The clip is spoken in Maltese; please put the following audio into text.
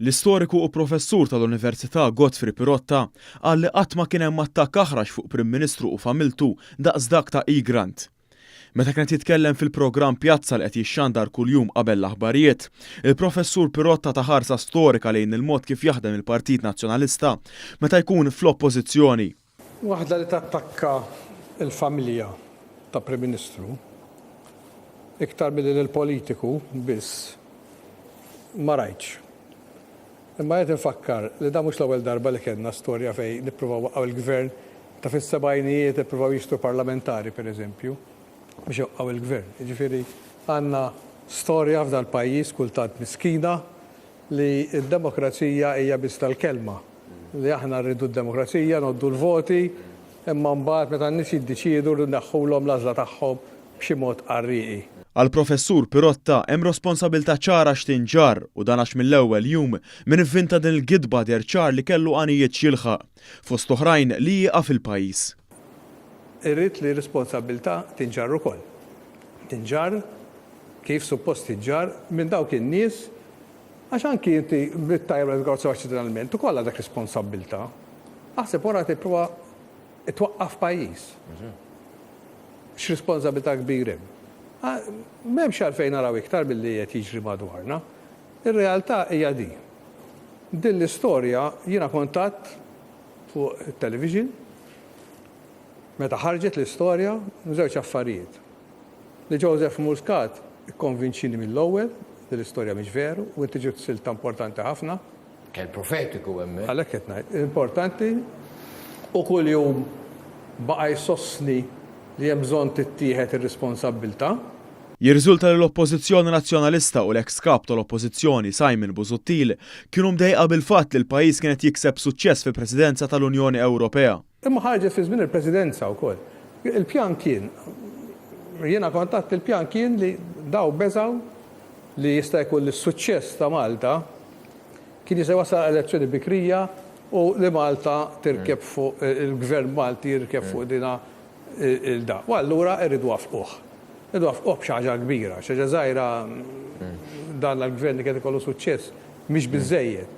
L-istoriku u professur tal-Università Godfrey Pirotta qal li qatt ma kien hemm attakk aħrax fuq Prim Ministru u familtu daqs dak ta' Egrant. Meta kien qed jitkellem fil-programm Pjazza li qed jixxandar kuljum qabel l-aħbarijiet, il-Professur Pirotta ta ħarsa storika lejn il-mod kif jaħdem il-Partit Nazzjonalista meta jkun fl-Oppożizzjoni. Waħda li tattakka l-familja ta' Prim Ministru, iktar milli lill-politiku biss, ma rajtx. Imma qed infakkar li dan mhux l-ewwel darba li kellna storja fejn nippruvaw waqqgħu l-Gvern ta' fis-sebgħinijiet ippruvaw jixtru parlamentari pereżempju biex iwaqqgħu l-Gvern. Jiġifieri għandna storja f'dal-pajjiż kultant miskina li d-demokrazija hija biss tal-kelma. Li aħna rridu d-demokrazija, ngħoddu l-voti, imma mbagħad meta n-nies jiddeċiedu rridu nneħħulhom l-għażla tagħhom b'xi mod qarrieqi. Għall-Professur Pirotta hemm responsabilità ċara x'tinġarr u dan għax mill-ewwel jum min ivvinta din il-gidba deher ċar li kellu għanijiet x'jilħaq, fost oħrajn li jieqaf il-pajjiż. Irrid li r-responsabbiltà tinġarr ukoll. Tinġarr kif suppost tinġarr minn dawk in-nies Għax anki inti bit-tajjeb li tgawdi aċċidentallment ukoll għandek responsabbiltà. Aħseb wara tipprova twaqqaf pajjiż. X'responsabbiltà kbir hemm. M'hemmx għalfejn naraw iktar milli qed jiġri madwarna. Ir-realtà hija din. Din l-istorja jiena kont għadt fuq it-television meta ħarġet l-istorja żewġ affarijiet. Li Joseph Muscat ikkonvinċieni mill-ewwel li l-istorja mhix veru u inti ġibt silta importanti ħafna. Kien profetiku hemmhekk. Għalhekk qed ngħid, importanti u kuljum baqa' jsostni li hemm bżonn tittieħed ir-responsabbiltà. Jirriżulta li l-Oppożizzjoni Nazzjonalista u l-eks Kap tal-Oppożizzjoni Simon Busuttil kienu mdejqa bil-fatt li l-pajjiż kien qed jikseb suċċess fil-Presidenza tal-Unjoni Ewropea. Imma ħarġet fi żmien il-Presidenza wkoll. Il-pjan kien, jiena kont għedt il-pjan kien li daw beżgħu li jista' jkun li s-suċċess ta' Malta kien jista' jwassal għal elezzjoni bikrija u li Malta tirkeb fuq, il-Gvern Malti jirkeb fuq dina il-da. U allura rridu waffquh. Rridu waffquh b'xi ħaġa kbira, xi ħaġa żgħira dan l-Gvern li kien ikollu suċċess mhix biżżejjed.